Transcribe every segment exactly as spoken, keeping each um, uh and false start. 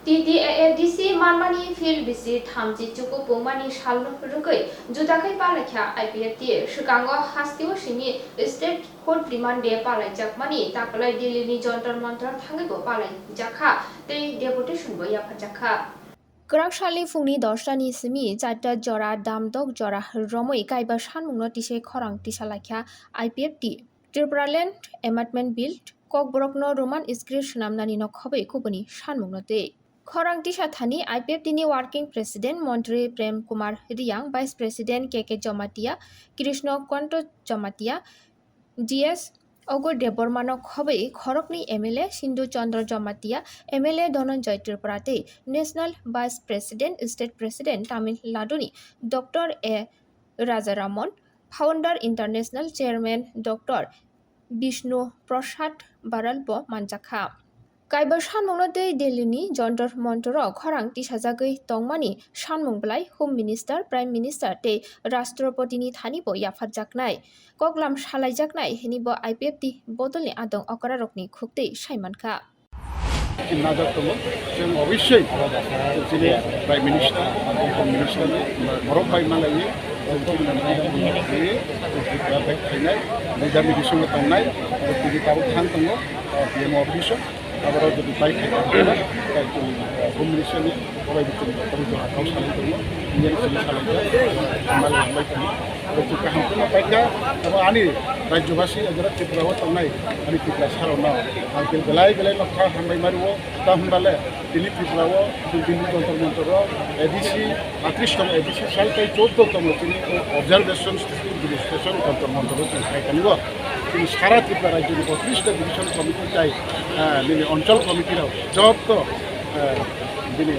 T T A A D C manmani phil bisi thamchi chuku pungmani sal rwgwi juda khe palaikha I P F T. Swkango hasteo simi state court remand de palaijakmani ta kwlai Delhi ni Jantar Mantar thangwi bo palaijakha tei deputation bo yapharjakha. Kwrak salni phungni dosta ni simi charta jora damdok jora romwi kaiba sanmungno tisai khorang tisalaikha I P F T. Tripuraland Amendment Bill, Kokborokno Roman script swnamnani no khobwi kubuni sanmungno tei. Khorang tisa thani I P F T ni Working President Montri Prem Kumar Riyang, Vice President K K Jamatia, Krishna Kanto Jamatia, G S Ogur Debbarma no khobwi khoroknwi M L A Sindhu Chandra Jamatia, M L A Dhananjay Tripura tei National Vice President, State President Tamil Nadu ni Doctor A Rajaramon, Founder International Chairman Doctor Bishnu Prasad Baral bo manjakha. Kaiba sanmungno tei Delhi ni Jantar Mantar o khorang tisajagwi tongmani sanmung belai Home Minister, Prime Minister tei Rashtrapati ni thani bo yapharjaknai, koklam salaijaknai hwnwi bo I P F T bodolni adong okrarokni khuktwi saimankha. Chini najak tongo, chwng obviously chini Prime Minister, Home Minister ni borok bai malaiwi, chini Tripura bai khainai, leader ni bisingo tongnai, chini tabuk thang tongo, P M O office o, aborok jodi bai khai tongkha, tai chini Home Minister ni obai bichung tabuk jora kau salai tongo, Indian chini salai tongo, malai tongo. Abo chwng kaham kheno paikha, abo ani rajyobasi, ejara Tripura o tongnai, ani Tiprasa rokno ang khe belai belai no kha hambai mari o, ta hwnba le tini Tripura o, chwng tini Jantar Mantar o, A D C, atris tong A D C sal tei choudo tong chini observation registration Jantar Mantar o chwng khai thani o. Chini sara Tripura rajyoni botris ta division committee tai, ah, nini Anchal committee rok joto, ah, bini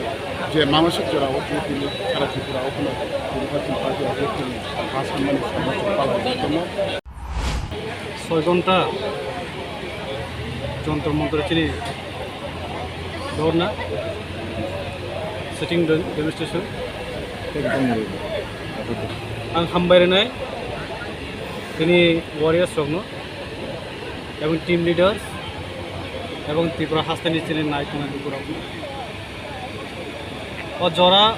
je manasik jora o tini sara Tripura o kheno tini party o tini. Soi ghonta Jantar Mantar chini dhorna, sitting dem-, demonstration. Ang hambai rwnai chini warriors rokno, ebong team leaders, ebong Tripura hasteni chini nai tongnai lukurokno. O jora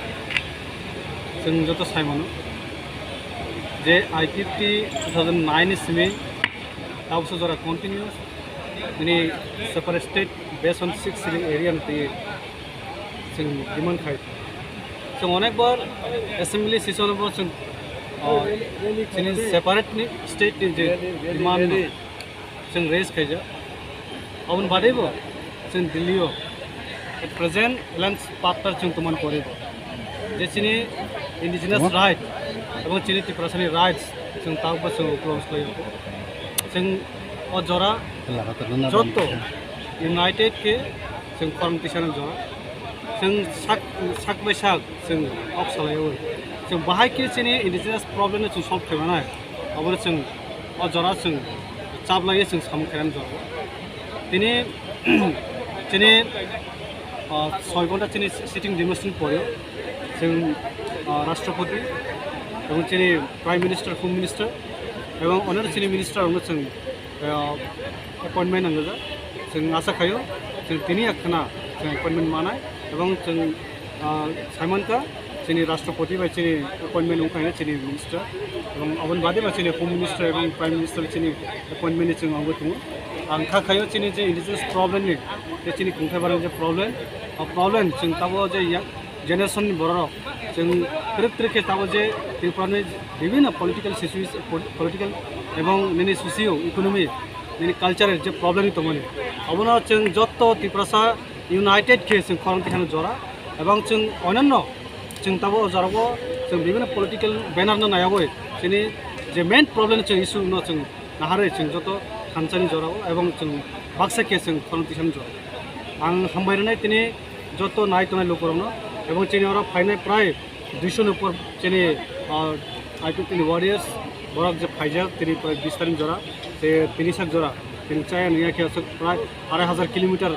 chwng joto sai mano. Je I P F T two thousand nine ni simi tabukso jora continuous nini separate state based on six schedule area ni twi chwng demand khai. Chwng onek bar assembly session o bo chwng, o, chini separate ni state ni je demand no chwng raise khaijak. Aboni badaibo chwng Delhi o at present land patta chwng tongmani poribo je chini indigenous right ebong chini Tiprasani rights chwng tabukbo chwng uklog khlaiyo. Chwng o jora jotto united khe chwng khorang tisani jora. Chwng sak, sak bai sak chwng kok salaiwi chwng bahai khe chini indigenous problem no chwng solve khaimanai. Obono chwng o jora chwng chaplaiwi chwng samung khainani jora. Tini chini, ah, soi ghonta chini sitting demonstration pore chwng, ah, Rashtrapati ebong chini Prime Minister, Home Minister ebong onero chini minister rokno chwng, ah, appointment nangjak. Chwng asa khaio chwng tini akhana chwng appointment manai ebong chwng, ah, saimankha chini Rashtrapati bai chini appointment wngkha chini minister, ebong aboni bade ba chini Home Minister ebong Prime Minister chini appointment ni chwng wngwi tongo. Ang kha khaio chini je indigenous problem ni, je chini khungthai barang je problem, o problem chwng tabo je ya-, generation ni borok rok chwng twrwk twrwk khe tabo je Tripura ni bibhinno political situation, political ebong nini socio economy, nini culture je problem ni tongmani, abono chwng jotto Tiprasa united khe chwng khorang tikhano jora, ebong chwng onanno chwng tabo o jorao chwng bibhinno political banner no naiyawi chini je main problem chwng issue no chwng naharwi chwng joto thansani jorao ebong chwng baksa khe chwng khorang tisani jorao. Ang hambai rwnai tini joto nai tongnai lukurokno ebong chini oro phainai prai duiso ni upor chini, ah, I P F T ni warriors borok je phaijak tini prai bis tarik jora, je tini sak jora, tini chaya nungya khe aswk prai arai hajar kilometer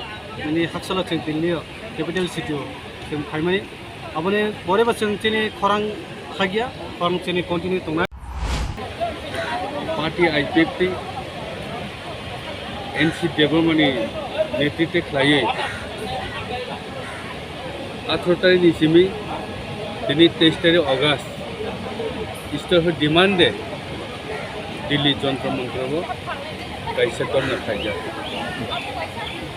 nini haksala chwng Delhi o capital city o chwng phaimani. Aboni pore bo chwng chini khorang khagya, khorang chini continue tongnai. Party I P F T N C Debbarmani netritwe khlaiwi, Atharo tarikh ni simi tini teis tarikh August, State House Demand Day, Delhi Jantar Mantar o kaisa dhorna khaijak.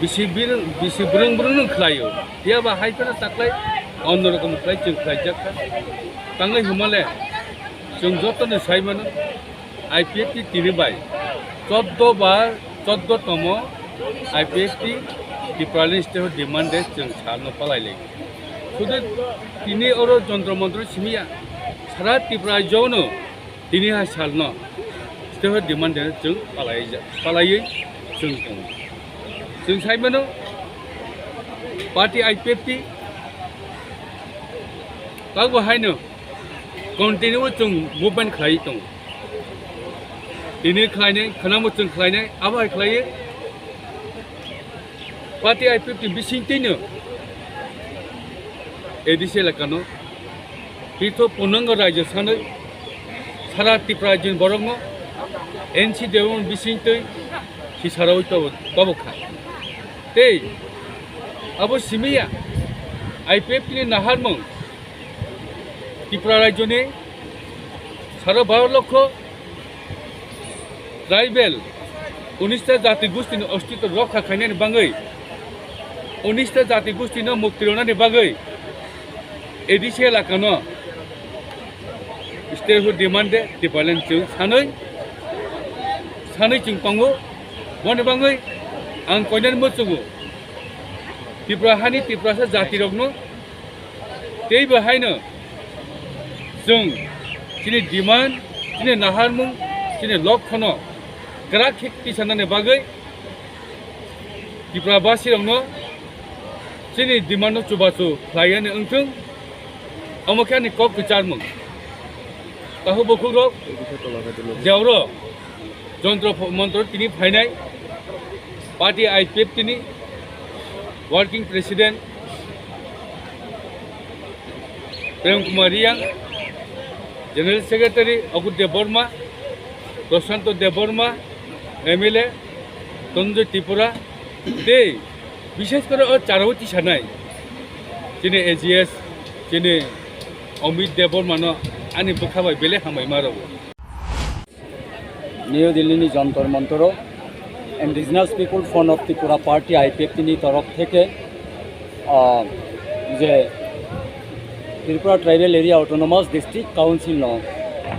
Bisi bir-, bisi brung brung no khlaio. Phiya ba hai phano taklai onno rokom khlai chwng khlaijak kha. Tangwi hwnmale chwng joto no sai mano, I P F T tini bai choddo bar, choddo tomo I P F T Tipraland State House Demand Day chwng salno palai lai. Sudu tini oro Jantar Mantar simi ya, sara Tripura rajyo no tini hai salno State House Demand Day chwng palai ja-, palaiwi chwng tongo. Chwng sai mano, party I P F T tabuk haino continue chwng movement khlai tongo. Tini khlainai, khwnamo chwng khlainai, abo hai khlaiwi party I P F T bisingtwino A D C elakano tirtho punango rajyo sanwi sara Tripura rajyoni borokno N C Debbarma bisingtwi sisarawi tobo, tobo kha. Tei abo simi ya, I P F T ni naharmung Tripura rajyoni saro baro lokho tribal unista jati gustini ostitw rokha khainani bagwi, unista jati gustino mukti rwnani bagwi A D C elakano State House Demand Day Tipraland chwng sanwi, sanwi chwng tongo. Boni bagwi ang koinani muchungo Tripura hani Tiprasa jatirokno teibo haino chwng chini demand, chini naharmung, chini lokhono kwrak khe tisanani bagwi Tripura basirokno chini demand no chubachu khlaiani wngthung, omo khe ani kok kwcharmung. Tahu bukhukrok, jeoro Jantar Mantar tini phainai party I P F T ni working president Prem Kumar Reang, General Secretary Agur Debbarma, Prashanto Debbarma, M L A Tonjoy Tripura, tei bishesh kore o charo tisanai chini A G S, chini Amit Debbarma no ani bwkha bai belai hambai ma rwo. New Delhi ni Jantar Mantar o Indigenous People Front of Tripura Party, I P F T ni torof theke, ah, je Tripura Tribal Area Autonomous District Council no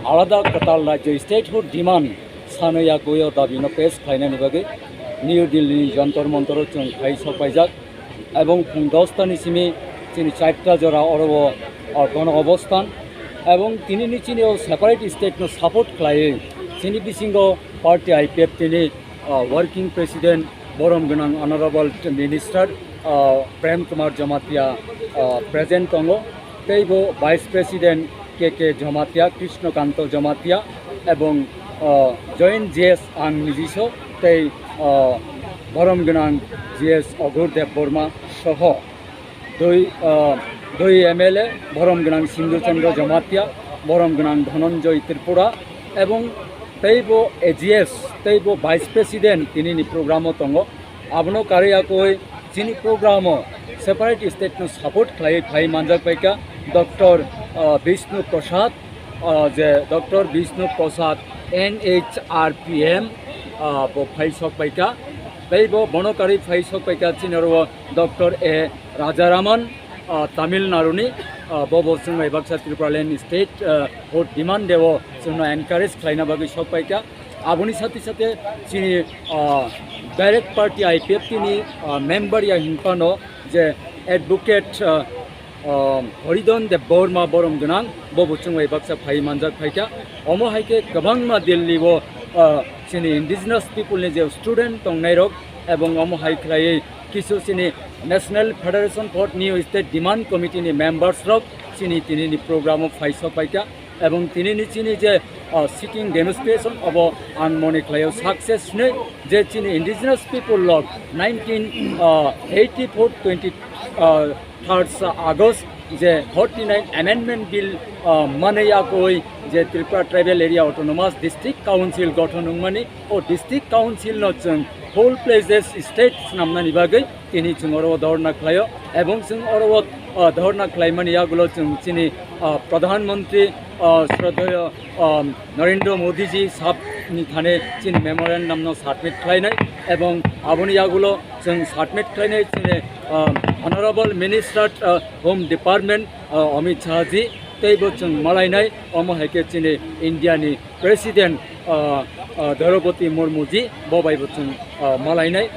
alada kwtal rajyo statehood demand sanwi ya goyo dabi no pes khlainani bagwi New Delhi ni Jantar Mantar o chwng khai sok paijak. Ebong phung dos ta ni simi chini char ta jora oro o, o, gono obostan. Ebong tini ni chini o separate state no support khlaiwi chini bisingo party I P F T ni, o, working president borom gwnang honorable minister, o, Prem Kumar Jamatia, o, present tongo. Tei bo Vice President K K Jamatia, Krishna Kanto Jamatia, ebong, ah, Joint G S ang nijiso tei, ah, borom gwnang G S Agur Debbarma soho dui, ah, dui M L A, borom gwnang Sindhu Chandra Jamatia, borom gwnang Dhananjoy Tripura, ebong tei bo A G S, tei bo Vice President tini ni program o tongo. Abono karwi yakwi chini program o separate state no support khlaiwi phai manjak paikha Doctor, ah, Bishnu Prasad, ah, je Doctor Bishnu Prasad N H R P M, ah, bo phai sok paikha. Tei bo bono karwi phai sok paikha chini oro Doctor A Rajaraman, ah, Tamil Nadu ni, ah, bo bo chwng bai baksa Tripura land state, ah, hood demand deo chwngno encourage khlaina bagwi sok paikha. Aboni sate sate chini, ah, direct party I P F T ni, ah, member ya hinphano je advocate, ah, ah, Horidon Debbarma borom gwnang bo bo chwng bai baksa phai manjak phaikha. Omo hai khe kwbangma Delhi o, ah, chini indigenous people ni je student tongnai rok ebong omo hai khlaiwi kisu chini National Federation for New State Demand Committee ni members rok chini tini ni program o phai sok paikha. Ebong tini ni chini je, ah, sitting demonstration obo ang mone khlaio success hinwi je chini indigenous people rok nineteen, ah, eighty-four twenty, ah, third August je forty-nine amendment bill, ah, manwi yakwi je Tripura Tribal Area Autonomous District Council gothon wngmani, o District Council no chwng full fledged state swnamnani bagwi tini chwng oro dharna khlaio, ebong chwng oro, ah, dharna khlaimani yagulo chwng chini, ah, Pradhan Mantri, ah, Shraddheyo, ah, Narendra Modi ji sab ni thane chini memorandum no submit khlainai, ebong aboni yagulo chwng submit khlainai chini, ah, Honorable Minister, ah, Home Department, ah, Amit Shah ji, teibo chwng malainai, omo hai khe chini India ni President, ah, ah, Draupadi Murmu ji, bo bai bo chwng, ah, malainai.